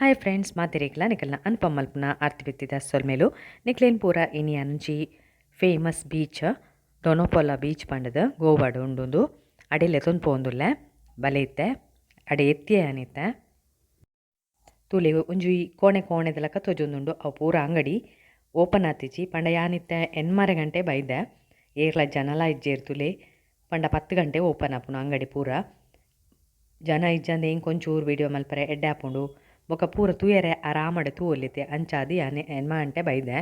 Hi friends, ಮಾತೆರೆಗ್ಲ ನಿಕಲ್ನ Anupam ಮಲ್ಪುನ ಆರ್ತಿ ಬಿತ್ತಿದ ಸೊಲ್ಮೆಲು. ನಿಕ್ಲೇನ್ ಪೂರ ಇನಿ ಅಂಜಿ ಫೇಮಸ್ ಬೀಚ್ ಡೊನೊಪೊಲ ಬೀಚ್ ಪಂಡದು ಗೋವಾಡ್ ಉಂಡುಂದು ಅಡೆ ಲೆತೊಂದು ಪೋಂದುಲ್ಲೆ ಬಲೆ ಇತ್ತೆ ಅಡೆ ಎತ್ತಿಯೆ ಅನಿತ್ತೆ. ತೂಲೆ, ಒಂಜಿ ಕೋಣೆ ಕೋಣೆದ ಲೆಕ್ಕ ತೋಜೊಂದುಂಡು. ಅವು ಪೂರ ಅಂಗಡಿ ಓಪನ್ ಆತಿಜಿ. ಪಂಡ ಯಾನಿತ್ತೆ ಎನ್ಮರೆ ಗಂಟೆ ಬೈದೆ, ಏರ್ಲ ಜನಲ ಇಜ್ಜೆರ್ ತೂಲೆ. ಪಂಡ 10 ಗಂಟೆ ಓಪನ್ ಆಪುಂಡು ಅಂಗಡಿ ಪೂರ. ಜನ ಇಜ್ಜಂದೆ ಎಂಕ್ ಒಂಚೂರು ವೀಡಿಯೋ ಮಲ್ಪರೆ ಎಡ್ಡೆ ಆಪುಂಡು, ಬೊಕ ಪೂರ ತೂಯರೆ ಆರಾಮಡ್ ತೂವೊಲಿತೆ. ಅಂಚಾದ್ ಯಾನ್ 8 ಗಂಟೆ ಬೈದೆ.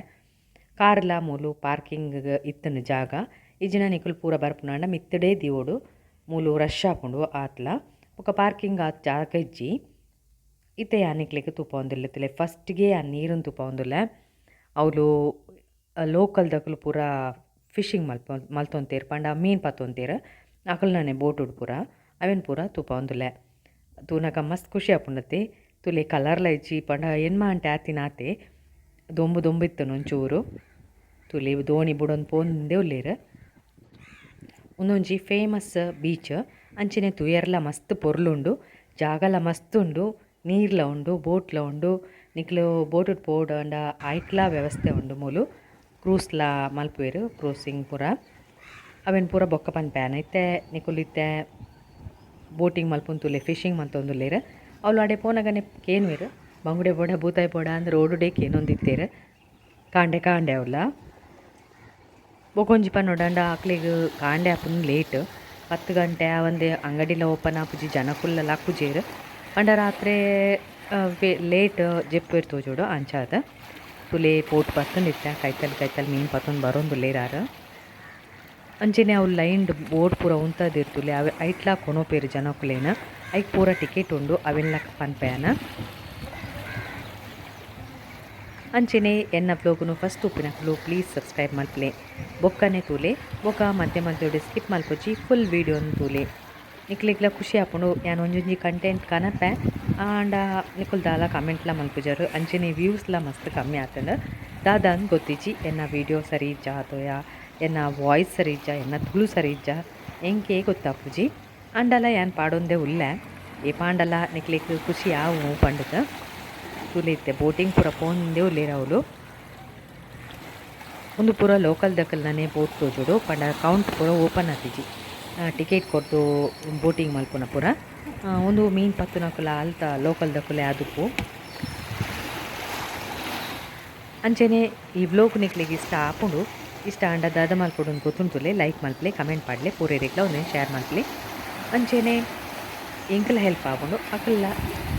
ಕಾರ್ಲ ಮೂಲು ಪಾರ್ಕಿಂಗ್ ಇತ್ತುಂಡು ಜಾಗ. ಇಜ್ಜಿಂಡ ನಿಕುಲು ಪೂರ ಬರ್ಪುನಾಂಡ ಮಿತ್ತುಡೇ ದೀವೊಡು. ಮೂಲು ರಶ್ ಆಪುಂಡು ಆತ್ಲ. ಬೊಕ ಪಾರ್ಕಿಂಗ್ ಆತ್ ಜಾಗ ಇಜ್ಜಿ. ಇತ್ತೆ ಯಾನ್ ನಿಕ್ಲೆಗ್ ತೂಪಾವೊಂದುಲ್ಲೆ ತೂಲೆ, ಫಸ್ಟ್ ಗೆ ಯಾನ್ ನೀರುನ್ ತೂಪಾವೊಂದುಲ್ಲೆ. ಅವ್ಲು ಲೋಕಲ್ ದಕುಲು ಪೂರ ಫಿಶಿಂಗ್ ಮಲ್ತೊಂತೆರ್, ಪಂಡ ಮೀನ್ ಪತ್ತೊಂತೆರ್ ಅಕಲ್ನನೆ ಬೋಟುಡು ಪೂರ. ಅವೆನ್ ಪೂರ ತೂಪಾವೊಂದುಲ್ಲೆ. ತೂನಗ ಮಸ್ತ್ ಖುಷಿ ಆಪುಂಡತೆ. ತೂಲೆ, ಕಲರ್ಲ ಇಜ್ಜಿ. ಪಂಡ 8 ಗಂಟೆ ಆತಿನಾತೆ. ದೊಂಬು ದೊಂಬು ಇತ್ತುಂಡು ಒಂಚೂರು. ತೂಲೆ, ದೋಣಿ ಬುಡೊಂದು ಪೋಂದೇ ಉಲ್ಲೆರ್. ಉಂದೊಂಜಿ ಫೇಮಸ್ ಬೀಚ್. ಅಂಚನೆ ತೂಯೆರ್ಲ ಮಸ್ತ್ ಪೊರ್ಲುಂಡು. ಜಾಗಲ ಮಸ್ತ್ ಉಂಡು. ನೀರ್ಲ ಉಂಡು, ಬೋಟ್ಲ ಉಂಡು. ನಿಕ್ಲು ಬೋಟುಡು ಪೋವೊಡಾಂಡ ಐಕ್ಲಾ ವ್ಯವಸ್ಥೆ ಉಂಡು. ಮೂಲು ಕ್ರೂಸ್ಲ ಮಲ್ಪುವೆರ್, ಕ್ರೂಸಿಂಗ್ ಪೂರ. ಅವೆನ್ ಪೂರ ಬೊಕ್ಕ ಪನ್ಪೆ ಯಾನ್. ಇತ್ತೆ ನಿಕುಲು ಇತ್ತೆ ಬೋಟಿಂಗ್ ಮಲ್ಪೊಂದು ತೂಲೆ, ಫಿಶಿಂಗ್ ಮಲ್ತೊಂದುಲ್ಲೆರ್. ಅವ್ಲು ಅಡೆ ಪೋನಗನೆ ಕೇನುವೆರ್, ಬಂಗುಡೆ ಬೋಡ, ಬೂತಾಯಿ ಬೋಡ ಅಂದ್. ರೋಡುಡೇ ಕೇನೊಂದಿತ್ತೆರ್ ಕಾಂಡೆ ಕಾಂಡೆ ಅವ್ಲ. ಬೊಕೊಂಜಿ ಪನೊಡಾಂಡ ಅಕ್ಲೆಗ್ ಕಾಂಡೆ ಆಪುನ ಲೇಟ್. 10 ಗಂಟೆ ಆವಂದೆ ಅಂಗಡಿಲ ಓಪನ್ ಆಪುಜಿ, ಜನಕುಲ್ಲ ಲಕ್ಕುಜೆರ್. ಪಂಡ ರಾತ್ರೆ ಲೇಟ್ ಜೆಪ್ಪುವೆರ್ ತೋಜೊಡು ಅಂಚಾದ್. ತೂಲೆ, ಬೋಟ್ ಬತ್ತೊಂದಿತ್ತೆ. ಕೈತಲ್ ಕೈತಲ್ ಮೀನ್ ಪತ್ತೊಂದು ಬರೊಂದುಲ್ಲೆರ್ ಆರ್. ಅಂಚೆನೆ ಅವು ಲೈನ್ ಬೋಟ್ ಪೂರ ಉಂತಾದೆರ್ ತೂಲೆ. ಅವೆ ಐಟ್ಲಾ ಕೊನೊಪೆರ್ ಜನಕುಲೆನ್. ಐಕ್ ಪೂರ ಟಿಕೆಟ್ ಉಂಡು. ಅವೆನ್ಲ ಪನ್ಪೆ ಯಾನ್. ಅಂಚೆನೆ ಎನ್ನ ವ್ಲೋಗ್ನು ಫಸ್ಟ್ ತೂಪಿನಕುಲು ಪ್ಲೀಸ್ ಸಬ್ಸ್ಕ್ರೈಬ್ ಮಲ್ಪುಲೆ. ಬೊಕ್ಕನೆ ತೂಲೆ. ಬೊಕ ಮಧ್ಯ ಮಧ್ಯೊಡು ಸ್ಕಿಪ್ ಮಲ್ಪೊಚಿ, ಫುಲ್ ವೀಡಿಯೋನ್ ತೂಲೆ. ನಿಕ್ಲೆಗ್ಲ ಖುಷಿ ಆಪುಂಡು. ಯಾನ್ ಒಂಜೊಂಜಿ ಕಂಟೆಂಟ್ ಕನಪೆ, ಆಂಡ ನಿಕುಲು ದಾಲ ಕಮೆಂಟ್ಲ ಮಲ್ಪುಜರ್. ಅಂಚೆನೆ ವ್ಯೂಸ್ಲ ಮಸ್ತ್ ಕಮ್ಮಿ ಆತ್ಂಡ್. ದಾದ ಅಂದ್ ಗೊತ್ತಿಜ್ಜಿ. ಎನ್ನ ವೀಡಿಯೋ ಸರಿ ಇಜ್ಜಾ ಅಥೋಯಾ ಎನ್ನ ವಾಯ್ಸ್ ಸರಿ ಇಜ್ಜಾ, ಎನ್ನ ತುಳು ಸರಿ ಇಜ್ಜಾ, ಎಂಕೇ ಗೊತ್ತಾಪುಜಿ. ಆಂಡಲ ಯಾನ್ ಪಾಡೊಂದೇ ಉಲ್ಲೆ, ಏಪಾಂಡಲ ನಿಕ್ಲೆಗ್ ಖುಷಿ ಆವು ಪಂಡುದು. ತೂಲೆ, ಇತ್ತೆ ಬೋಟಿಂಗ್ ಪೂರ ಪೋಂದೇ ಉಲ್ಲೆರ್ ಅವ್ಲು. ಉಂದು ಪೂರ ಲೋಕಲ್ ದಕಲ್ನನೆ ಬೋಟ್ ತೋಜೊಡು. ಪಂಡ ಕೌಂಟ್ ಪೂರ ಓಪನ್ ಆತಿಜಿ, ಟಿಕೆಟ್ ಕೊರ್ದು ಬೋಟಿಂಗ್ ಮಲ್ಪುನ ಪೂರ. ಉಂದು ಮೀನ್ ಪತ್ತುನಕುಲ ಅಲ್ತ ಲೋಕಲ್ ದಕುಲೆ ಆದುಪ್ಪು. ಅಂಚೆನೆ ಈ ವ್ಲೋಗ್ ನಿಕ್ಲೆಗ್ ಇಷ್ಟ ಆಪುಂಡು. ಇಷ್ಟ ಆಂಡ ದಾದ ಮಲ್ಪೊಡು ಗೊತ್ತುಂಟುಲೆ. ಲೈಕ್ ಮಲ್ಪಲೆ, ಕಮೆಂಟ್ ಪಾಡ್ಲೆ, ಪೂರೆರೆಗ್ಲ ಉಂದೆನ್ ಶೇರ್ ಮಲ್ಪಲೆ. ಅಂಚೆನೆ ಎಂಕಲ ಹೆಲ್ಪ್ ಆಪುಂಡು, ಅಕಲ್ಲ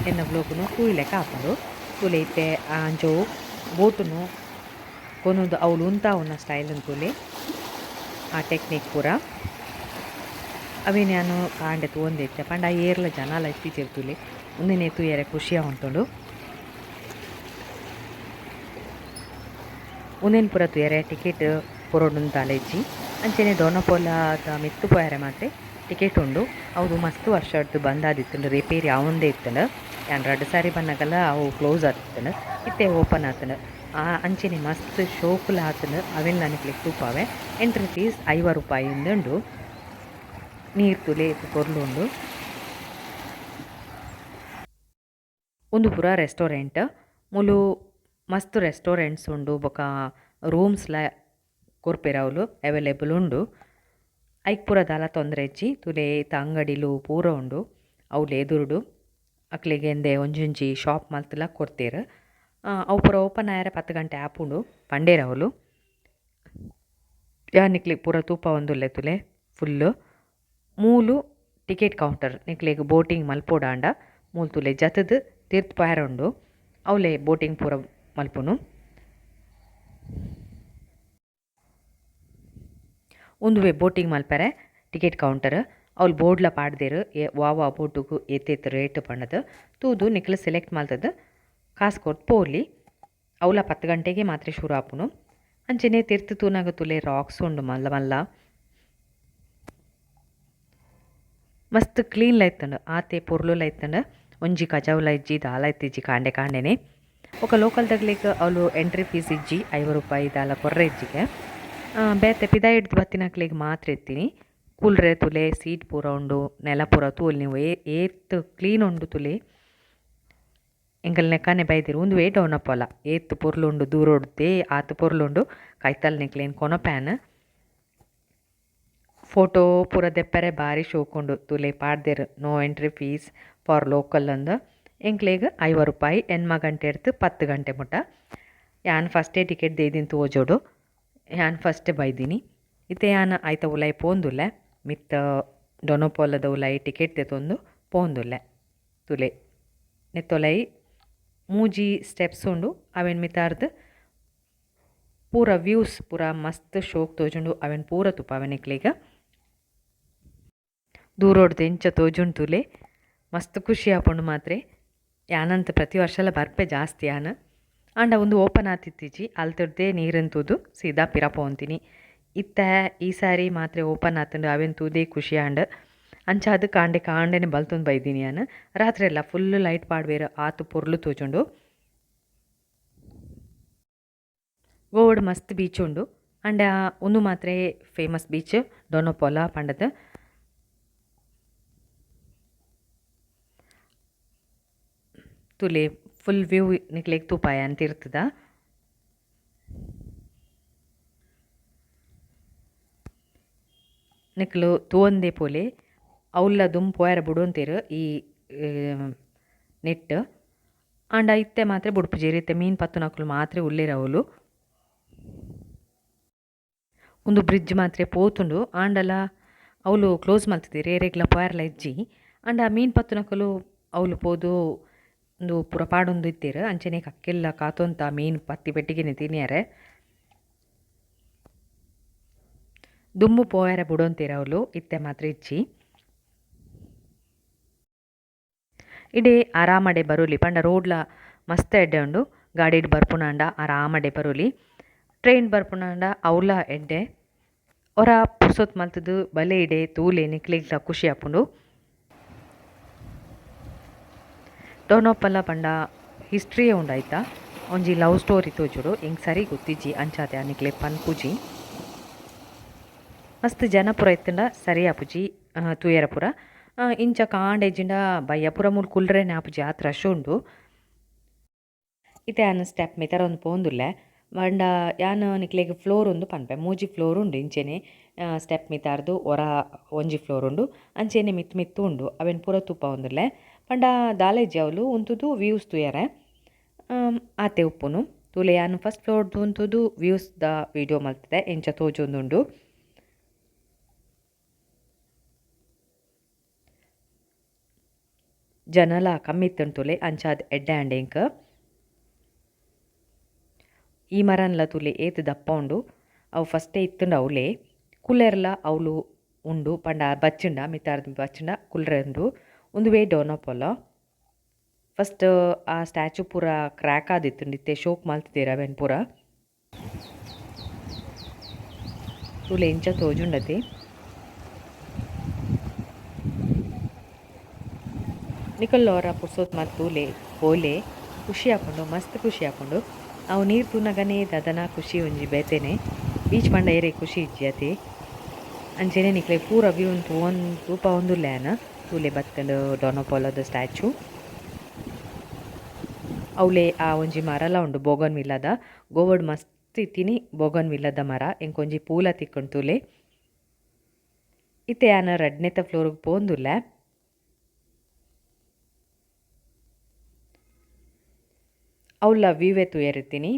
ಎನ್ನ ವ್ಲೋಗ್ನು ತೂಯಿಲೆಕ ಆಪುಂಡು. ತೂಲೆ, ಇತ್ತೆ ಆ ಅಂಚವು ಬೋಟುನು ಕೊನೊದು ಅವ್ಲು ಉಂತಾವುನ ಸ್ಟೈಲ್ ತೂಲೆ, ಆ ಟೆಕ್ನಿಕ್ ಪೂರ. ಅವೆನ್ ಯಾನ್ ಕಾಂಡೆ ತೂವೊಂದಿತ್ತೆ. ಪಂಡ ಏರ್ಲ ಜನಲ ಇತ್ತಿಜೆರ್ ತೂಲೆ. ಉಂದೆನೆ ತೂಯೆರೆ ಖುಷಿ ಆವೊಂತುಂಡು. ಉಂದೆನ್ ಪೂರ ತೂಯೆರೆ ಟಿಕೆಟ್ ಕೊರೊಡುಂದು ದಾಲ ಇಜ್ಜಿ. ಅಂಚೆನೆ ದೊನಪೋಲದ ಮಿತ್ತ್ ಪೋಯೆರೆ ಮಾತೆ ಟಿಕೆಟ್ ಉಂಡು. ಅವು ಮಸ್ತ್ ವರ್ಷಡ್ದ್ ಬಂದ್ ಆದಿತ್ತುಂಡು, ರಿಪೇರಿ ಆವೊಂದೇ ಇತ್ತುಂಡು. ಯಾನ್ ರಡ್ಡ್ ಸಾರಿ ಬನ್ನಗಲ ಅವು ಕ್ಲೋಸ್ ಆದಿತ್ತುಂಡು. ಇತ್ತೆ ಓಪನ್ ಆತುಂಡು. ಅಂಚೆನೆ ಮಸ್ತ್ ಶೋಕುಲ ಆತುಂಡು. ಅವೆನ್ಲ ನಿಕ್ಲೆಗ್ ತೂಪಾವೆ. ಎಂಟ್ರಿ ಫೀಸ್ 50 ರೂಪಾಯಿ ಉಂಡು. ನೀರ್ ತೂಲೆ, ಏತ್ ಪೊರ್ಲು ಉಂಡು. ಉಂದು ಪೂರ ರೆಸ್ಟೋರೆಂಟ್. ಮೂಲು ಮಸ್ತ್ ರೆಸ್ಟೋರೆಂಟ್ಸ್ ಉಂಡು. ಬೊಕ ರೂಮ್ಸ್ ಲ ಕೊರ್ಪೆರ್ ಅವ್ಲು, ಅವೈಲೇಬಲ್ ಉಂಡು. ಐಕ್ ಪೂರ ದಾಲ ತೊಂದರೆ ಇಜ್ಜಿ. ತೂಲೆ, ಇತ್ತೆ ಅಂಗಡಿಲು ಪೂರ ಉಂಡು ಅವ್ಲು ಎದುರುಡು. ಅಕ್ಲೆಗ್ ಎಂದೆ ಒಂಜೊಂಜಿ ಶಾಪ್ ಮಲ್ತ್ಲ ಕೊರ್ತೆರ್. ಅವು ಪೂರ ಓಪನ್ ಆಯೆರೆ 10 ಗಂಟೆ ಆಪುಂಡು ಪಂಡೆರ್ ಅವ್ಲು. ಯಾನ್ ನಿಕ್ಲೆಗ್ ಪೂರ ತೂಪಾವೊಂದುಲ್ಲೆ ತೂಲೆ ಫುಲ್ಲ್. ಮೂಲು ಟಿಕೆಟ್ ಕೌಂಟರ್. ನಿಕ್ಲೆಗ್ ಬೋಟಿಂಗ್ ಮಲ್ಪೊಡಾಂಡ ಮೂಲು ತೂಲೆ, ಜತ್ತ್‌ದ್ ತಿರ್ತ್ ಪೋಯೆರೆ ಉಂಡು. ಅವ್ಲೆ ಬೋಟಿಂಗ್ ಪೂರ ಮಲ್ಪುನು. ಉಂದುವೆ ಬೋಟಿಂಗ್ ಮಲ್ಪೆರೆ ಟಿಕೆಟ್ ಕೌಂಟರ್. ಅವ್ಲು ಬೋರ್ಡ್ಲ ಪಾಡ್ದೆರ್, ವಾ ವಾ ಬೋಟುಗು ಏತೇತ್ ರೇಟ್ ಪಂಡುದು. ತೂದು ನಿಕ್ಲು ಸೆಲೆಕ್ಟ್ ಮಲ್ತುದು ಕಾಸ್ ಕೊರ್ದು ಪೋಲಿ. ಅವ್ಲ 10 ಗಂಟೆಗೆ ಮಾತ್ರ ಶುರು ಆಪುನು. ಅಂಚೆನೆ ತಿರ್ತ್ ತೂನಗ ತೂಲೆ, ರಾಕ್ಸ್ ಉಂಡು ಮಲ್ಲ ಮಲ್ಲ. ಮಸ್ತ್ ಕ್ಲೀನ್ಲ ಇತ್ತುಂಡು, ಆತೆ ಪೊರ್ಲುಲ ಇತ್ತುಂಡು. ಒಂಜಿ ಕಜವುಲ ಇಜ್ಜಿ, ದಾಲ ಇತ್ತಿಜ್ಜಿ ಕಾಂಡೆ ಕಾಂಡೆನೆ. ಬೊಕ ಲೋಕಲ್ ದಕ್ಲೆಗ್ ಅವ್ಲು ಎಂಟ್ರಿ ಫೀಸ್ ಇಜ್ಜಿ, 50 ರೂಪಾಯಿ ದಾಲ ಕೊರ್ರೆ ಇಜ್ಜಿಗೆ. ಬೇತೆ ಪಿದಾಯಿಡ್ದ್ ಬತ್ತಿನಕ್ಲೆಗ್ ಮಾತ್ರ ಇತ್ತಿನಿ. ಕುಲ್ರೆ ತೂಲೆ, ಸೀಟ್ ಪೂರ ಉಂಡು. ನೆಲ ಪೂರ ತೂವೊಲಿ ನೀವು, ಏತ್ ಕ್ಲೀನ್ ಉಂಡು ತೂಲೆ. ಎಂಕಲ್ನ ಕನೆ ಬೈದಿರು ಉಂದುವೇ ಡೋನಪೋಲ ಏತ್ ಪೊರ್ಲುಂಡು ದೂರೊಡ್ದೆ ಆತ್ ಪೊರ್ಲುಂಡು ಕೈತಲ್ ನಿಕ್ಲೇನ್ ಕೊನೊಪ್ಯಾನ್ ಫೋಟೋ ಪೂರ ದೆಪ್ಪರೆ ಬಾರಿ ಶೋಕುಂಡು ತೂಲೆ ಪಾಡ್ದೆರ್ no entry fees for local ಅಂದ್ ಎಂಕ್ಲೆಗ್ 50 ರೂಪಾಯಿ 8 ಗಂಟೆ 10 ಗಂಟೆ ಮುಟ್ಟ ಯಾನ್ ಫಸ್ಟೇ ಟಿಕೆಟ್ ದೇದಿನ ತೋಜೋಡು ಯಾನ್ ಫಸ್ಟೇ ಬೈದಿನಿ ಇತ್ತೆ ಯಾನ್ ಐತ ಉಲಾಯಿ ಪೋಂದುಲ್ಲೆ ಮಿತ್ತ ಡೊನೊಪೋಲದ ಉಲಾಯಿ ಟಿಕೆಟ್ ದೆತೊಂದು ಪೋಂದುಲ್ಲೆ ತೂಲೆ ನೆತ್ತೊಲೈ ಮೂಜಿ ಸ್ಟೆಪ್ಸ್ ಉಂಡು ಅವೆನ್ ಮಿತಾರ್ದ್ ಪೂರ ವ್ಯೂಸ್ ಪೂರ ಮಸ್ತ್ ಶೋಕ್ ತೋಜುಂಡು ಅವೆನ್ ಪೂರ ತೂಪಾವೆ ನಿಕ್ಲೆಗ್ ದೂರೊಡ್ದು ಎಂಚ ತೋಜುಂಡು ತೂಲೆ ಮಸ್ತ್ ಖುಷಿ ಆಪುಂಡು ಮಾತ್ರೆ ಯಾನಂತ ಪ್ರತಿ ವರ್ಷಲ ಬರ್ಪೆ ಜಾಸ್ತಿ ಯಾನ್ ಆಂಡ ಉಂದು ಓಪನ್ ಆತಿತ್ತಿಜಿ ಅಲ್ತುರ್ದೆ ನೀರನ್ ತೂದು ಸೀದಾ ಪಿರ ಪೋಂತೀನಿ ಇತ್ತೆ ಈ ಸಾರಿ ಮಾತ್ರೆ ಓಪನ್ ಆತುಂಡು ಅವೆನ್ ತೂದೇ ಖುಷಿ ಆಂಡ್ ಅಂಚಾದ್ ಕಾಂಡೆ ಕಾಂಡೆನೆ ಬಲ್ತೊಂದು ಬೈದಿನಿ ಯಾನ್ ರಾತ್ರೆ ಎಲ್ಲ ಫುಲ್ ಲೈಟ್ ಪಾಡ್ವೆರ್ ಆತ್ ಪೊರ್ಲು ತೋಜುಂಡು ಗೋವಾಡ್ ಮಸ್ತ್ ಬೀಚ್ ಉಂಡು ಆಂಡ ಉಂದು ಮಾತ್ರೆ ಫೇಮಸ್ ಬೀಚ್ ಡೊನೊಪೋಲ ಪಂಡದ್ ತೂಲೆ ಫುಲ್ ವ್ಯೂ ನಿಕ್ಲೆಗ್ ತೂಪಾಯ ಅಂತ ಇರ್ತದ ನಿಕ್ಲು ತೂವಂದೆ ಪೋಲೆ ಅವುಲ್ಲ ದುಂಬು ಪೋಯೆರೆ ಬುಡೊಂತೆರ್ ಈ ನೆಟ್ ಆಂಡ ಇತ್ತೆ ಮಾತ್ರ ಬುಡ್ಪುಜೆರ್ ಇತ್ತೆ ಮೀನ್ ಪತ್ತುನಕುಲು ಮಾತ್ರ ಉಲ್ಲೆರ್ ಅವುಲು ಉಂದು ಬ್ರಿಡ್ಜ್ ಮಾತ್ರ ಪೋತುಂಡು ಆಂಡಲ ಅವುಲು ಕ್ಲೋಸ್ ಮಲ್ತಿದೆರ್ ಏರೆಗ್ಲ ಪೋಯೆರ್ಲ ಇಜ್ಜಿ ಆಂಡ ಮೀನ್ ಪತ್ತುನಕುಲು ಅವುಲು ಪೋದು ಉಂದು ಪೂರ ಪಾಡೊಂದು ಇತ್ತೆರ್ ಅಂಚನೆ ಕಕ್ಕೆಲ್ಲ ಕಾತೊಂತ ಮೀನ್ ಪತ್ತಿ ಪೆಟ್ಟಿಗೆನೆ ತಿನಿಯರೆ ದುಂಬು ಪೋಯೆರೆ ಬುಡೊಂತೆರ್ ಅವುಲು ಇತ್ತೆ ಮಾತ್ರ ಇಜ್ಜಿ ಇಡೆ ಆರಾಮಡೆ ಬರೊಲಿ ಪಂಡ ರೋಡ್ಲ ಮಸ್ತ್ ಎಡ್ಡೆ ಉಂಡು ಗಾಡಿಡ್ ಬರ್ಪುನಾಂಡ ಆರಾಮಡೆ ಬರೊಲಿ ಟ್ರೈನ್ ಬರ್ಪುನಾಂಡ ಅವ್ಲ ಎಡ್ಡೆ ಒರ ಪುರ್ಸೊತ್ ಮಲ್ತುದು ಬಲೆ ಇಡೆ ತೂಲೆ ನಿಕ್ಲೆಗ್ಲ ಖುಷಿ ಆಪುಂಡು ಡೊನೊಪೋಲ ಪಂಡ ಹಿಸ್ಟ್ರಿಯೇ ಉಂಡು ಐತ ಒಂಜಿ ಲವ್ ಸ್ಟೋರಿ ತೋಜೊಡು ಎಂಕ್ ಸರಿ ಗೊತ್ತಿಜ್ಜಿ ಅಂಚಾತೆ ನಿಕ್ಲೆ ಪನ್ಪುಜಿ ಮಸ್ತ್ ಜನ ಪೂರ ಇತ್ತ್ಂಡ ಸರಿ ಆಪುಜಿ ತೂಯೆರೆ ಪೂರ ಇಂಚ ಕಾಂಡೆ ಇಜ್ಜಿಂಡ ಬಯ್ಯ ಪೂರ ಮೂಲು ಕುಲ್ರೆನೆ ಆಪುಜಿ ಆತ್ ರಶ್ ಉಂಡು ಇತ್ತೆ ಯಾನ್ ಸ್ಟೆಪ್ ಮಿತರೊಂದು ಪೋಂದುಲ್ಲೆ ಪಂಡ ಯಾನ್ ನಿಕ್ಲೆಗ್ ಫ್ಲೋರ್ ಉಂದು ಪನ್ಪೆ ಮೂಜಿ ಫ್ಲೋರ್ ಉಂಡು ಇಂಚೆನೆ ಸ್ಟೆಪ್ ಮಿತಾರ್ದ್ ಒರ ಒಂಜಿ ಫ್ಲೋರ್ ಉಂಡು ಅಂಚೆನೆ ಮಿತ್ತ್ ಮಿತ್ತ್ ಉಂಡು ಅವೆನ್ ಪೂರ ತೂಪಾವೊಂದುಲ್ಲೆ ಪಂಡ ದಾಲ ಇಜ್ಜಿ ಅವುಲು ಉಂತುದು ವ್ಯೂಸ್ ತೂಯೆರೆ ಆತೆ ಉಪ್ಪುನು ತೂಲೆ ಯಾನ್ ಫಸ್ಟ್ ಫ್ಲೋರ್ ಉಂತುದು ವ್ಯೂಸ್ ದ ವೀಡಿಯೋ ಮಲ್ತಿದೆ ಎಂಚ ತೋಜೊಂದುಂಡು ಜನಲ ಕಮ್ಮಿ ಇತ್ತುಂಡು ತೂಲೆ ಅಂಚಾದ್ ಎಡ್ಡೆ ಆಂಡ್ ಎಂಕ್ ಈ ಮರನ್ಲ ತೂಲೆ ಏತ್ ದಪ್ಪ ಉಂಡು ಅವು ಫಸ್ಟೇ ಇತ್ತುಂಡು ಅವ್ಲೆ ಕುಲ್ಲೆರ್ಲ ಅವ್ಲು ಉಂಡು ಪಂಡ ಬಚ್ಚಿಂಡ ಮಿತಾರ್ದ್ ಬಚ್ಚಿಂಡ ಕುಲ್ರೆ ಉಂಡು ಉಂದುವೇ ಡೊನೊಪೋಲ ಫಸ್ಟ್ ಆ ಸ್ಟ್ಯಾಚು ಪೂರ ಕ್ರ್ಯಾಕ್ ಆದಿತ್ತುಂಡು ಇತ್ತೆ ಶೋಕ್ ಮಲ್ತಿದೆರ್ ಅವೆನ್ ಪೂರ ತೂಲೆ ಇಂಚ ತೋಜುಂಡತೆ ನಿಕುಲು ಒರ ಪುರ್ಸೊತ್ ಮಲ್ತ್ ತೂಲೆ ಪೋಲೆ ಖುಷಿ ಆಪುಂಡು ಮಸ್ತ್ ಖುಷಿ ಆಪುಂಡು ಅವು ನೀರು ತೂನಗನೇ ದಾದನ ಖುಷಿ ಒಂಜಿ ಬೇತೆನೆ ಬೀಚ್ ಪಂಡ ಏರೆಗ್ ಖುಷಿ ಇಜ್ಜಿ ಅತೆ ಅಂಚೆನೆ ನಿಕ್ಲೆ ಪೂರ ವ್ಯೂ ತೂಪಾವೊಂದುಲ್ಲೆ ಯಾನ್ ತೂಲೆ ಬತ್ತುಂಡು ಡೊನೊಪೋಲದ ಸ್ಟ್ಯಾಚು ಅವ್ಲೆ ಆ ಒಂಜಿ ಮರಲ ಉಂಡು ಬೋಗನ್ ವಿಲ್ಲಾದ ಗೋವಾಡ್ ಮಸ್ತ್ ಇತ್ತಿನಿ ಬೋಗನ್ ವಿಲ್ಲಾದ ಮರ ಎಂಕೊಂಜಿ ಪೂಲ ತಿಕ್ಕುಂಡು ತೂಲೆ ಇತ್ತೆ ಯಾನ್ ರಡ್ನೆತ ಫ್ಲೋರ್ಗ್ ಪೋಂದುಲ್ಲೆ ಅವ್ಲ ವ್ಯೂವೆ ತೂಯೆರಿತ್ತಿನಿ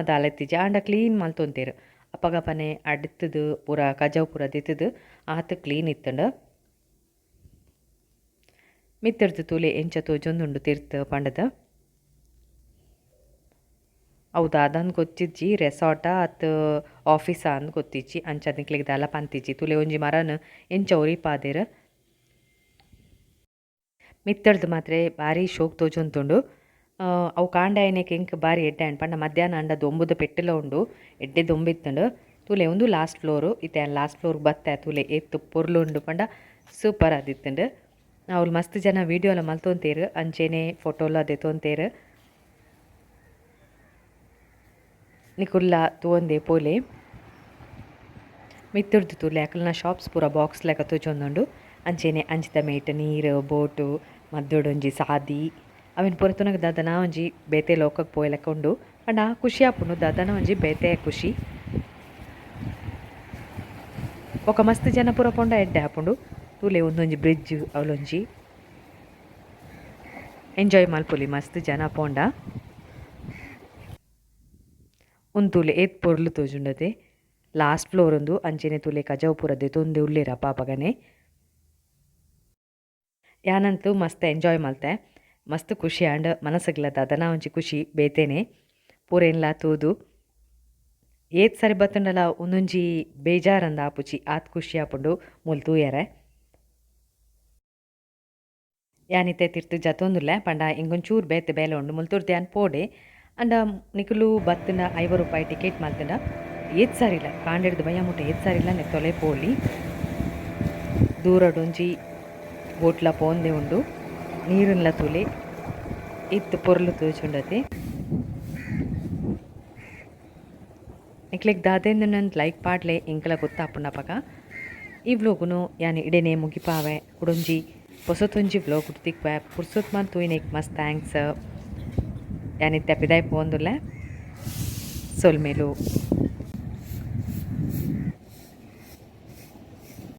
ದಾಲ ಇತ್ತಿಜಿ ಆಂಡ ಕ್ಲೀನ್ ಮಲ್ತೊಂತೆರ್ ಅಪಗಪನೆ ಅಡಿತ್ತುದು ಪೂರ ಕಜವು ಪೂರ ದೆತ್ತುದು ಆತ್ ಕ್ಲೀನ್ ಇತ್ತುಂಡು ಮಿತ್ತುರ್ದು ತೂಲೆ ಎಂಚ ತೋಜೊಂದುಂಡು ತಿರ್ತ್ ಪಂಡದ್ ಅವು ದಾದಂದ್ ಗೊತ್ತಿಜ್ಜಿ ರೆಸಾರ್ಟ ಅತ್ತ್ ಆಫೀಸಾ ಅಂದ್ ಗೊತ್ತಿಜ್ಜಿ ಅಂಚ ನಿಕ್ಲೆಗ್ ದಾಲ ಪಂತಿಜ್ಜಿ ತೂಲೆ ಒಂಜಿ ಮರನ್ ಎಂಚ ಒರಿಪಾದೆರ್ ಮಿತ್ತರ್ದ್ ಮಾತ್ರೆ ಬಾರಿ ಶೋಕ್ ತೋಜೊಂತುಂಡು ಅವು ಕಾಂಡೆ ಆಯಿನೆಕ್ ಎಂಕ್ ಬಾರಿ ಎಡ್ಡೆ ಆಂಡ್ ಪಂಡ ಮಧ್ಯಾಹ್ನ ಆಂಡ ದೊಂಬುದ ಪೆಟ್ಟುಲ ಉಂಡು ಎಡ್ಡೆ ದೊಂಬು ಇತ್ತುಂಡು ತೂಲೆ ಉಂದು ಲಾಸ್ಟ್ ಫ್ಲೋರ್ ಇತ್ತೆ ಯಾನ್ ಲಾಸ್ಟ್ ಫ್ಲೋರ್ ಬತ್ತೆ ತೂಲೆ ಏತ್ ಪೊರ್ಲು ಉಂಡು ಪಂಡ ಸೂಪರ್ ಆದಿತ್ತುಂಡು ಅವ್ಲು ಮಸ್ತ್ ಜನ ವೀಡಿಯೋಲ ಮಲ್ತೊಂತೆರ್ ಅಂಚೆನೆ ಫೋಟೋಲ ದೆತೊಂತೆರ್ ನಿಕುಲ್ಲ ತೂವಂದೆ ಪೋಲೆ ಮಿತ್ತುರ್ದು ತೂಲೆ ಅಕಲ್ನ ಶಾಪ್ಸ್ ಪೂರ ಬಾಕ್ಸ್ ಲೆಕ ತೋಜೊಂದುಂಡು ಅಂಚೆನೆ ಅಂಚಿದ ಮೇಟ್ ನೀರು ಬೋಟು ಮದ್ದೊಡೊಂಜಿ ಸಾದಿ ಅವೆನ್ ಪೂರ ತೂನಗ ದಾದನ ಒಂಜಿ ಬೇತೆ ಲೋಕಗ್ ಪೋಯಿಲೆಕ ಉಂಡು. ಪಂಡ ಖುಷಿ ಆಪುಂಡು ದಾದನ ಒಂಜಿ ಬೇತೆ ಖುಷಿ. ಬೊಕ ಮಸ್ತ್ ಜನ ಪೂರ ಪೋಂಡ ಎಡ್ಡೆ ಆಪುಂಡು. ತೂಲೆ ಉಂದೊಂಜಿ ಬ್ರಿಡ್ಜ್ ಅವ್ಲೊಂಜಿ. ಎಂಜಾಯ್ ಮಲ್ಪೊಲಿ ಮಸ್ತ್ ಜನ ಪೋಂಡ. ಉಂದು ತೂಲೆ ಏತ್ ಪೊರ್ಲು ತೋಜುಂಡತೆ. ಲಾಸ್ಟ್ ಫ್ಲೋರ್ ಉಂದು ಅಂಚೆನೆ ತೂಲೆ ಕಜವು ಪೂರ ದೆತೊಂದೆ ಉಲ್ಲೆರ್ ಅಪಾಪಗನೆ. ಯಾನಂತೂ ಮಸ್ತ್ ಎಂಜಾಯ್ ಮಲ್ತೆ. ಮಸ್ತ್ ಖುಷಿ ಆಂಡ್ ಮನಸ್ಗ್ಲ ದಾದನ ಒಂಜಿ ಖುಷಿ ಬೇತೆನೆ ಪೂರೆನ್ಲ ತೂದು. ಏತ್ ಸರಿ ಬತ್ತ್ಂಡಲ ಉಂದೊಂಜಿ ಬೇಜಾರಂದ್ ಆಪುಜಿ ಆತ್ ಖುಷಿ ಆಪುಂಡು ಮೂಲು ತೂಯೆರೆ. ಯಾನ್ ಇತ್ತೆ ತಿರ್ತ್ ಜತ್ತೊಂದುಲ್ಲೆ ಪಂಡ ಎಂಕೊಂಚೂರು ಬೇತೆ ಬೇಲೆ ಉಂಡು ಮುಲ್ತುರ್ದು ಯಾನ್ ಪೋಡೆ. ಆಂಡ ನಿಕುಲು ಬತ್ತ್ಂಡ 50 ರೂಪಾಯಿ ಟಿಕೆಟ್ ಮಲ್ತ್ಂಡ ಏತ್ ಸಾರಿಲ ಕಾಂಡೆಡ್ದ್ ಬಯ್ಯ ಮುಟ್ಟ ಏತ್ ಸಾರಿಲ ನೆತ್ತೊಲೆ ಪೋಲಿ. ದೂರಡೊಂಜಿ ಬೋಟ್ಲ ಪೋವೊಂದೆ ಉಂಡು ನೀರುನ್ಲ ತೂಲೆ ಏತ್ ಪೊರ್ಲು ತೋಜುಂಡತೆ. ನಿಕ್ಲೆಗ್ ದಾದೆಂದ್ ಲೈಕ್ ಪಾಡ್ಲೆ ಎಂಕಲ ಗೊತ್ತಾಪುಂಡು ಅಪಗ. ಈ ವ್ಲೋಗುನು ಯಾನ್ ಇಡೆನೆ ಮುಗಿಪಾವೆ ಕುಡೊಂಜಿ ಪೊಸತೊಂಜಿ ವ್ಲೋಗ್ ತಿಕ್ಕುವೆ ಪುರ್ಸೊತ್ ಮಾತ ತೂಯಿನೆಕ್ ಮಸ್ತ್ thanks. ಯಾನ್ ಇತ್ತೆ ಪಿದಾಯಿ ಪೋವೊಂದುಲ್ಲೆ ಸೊಲ್ಮೆಲು.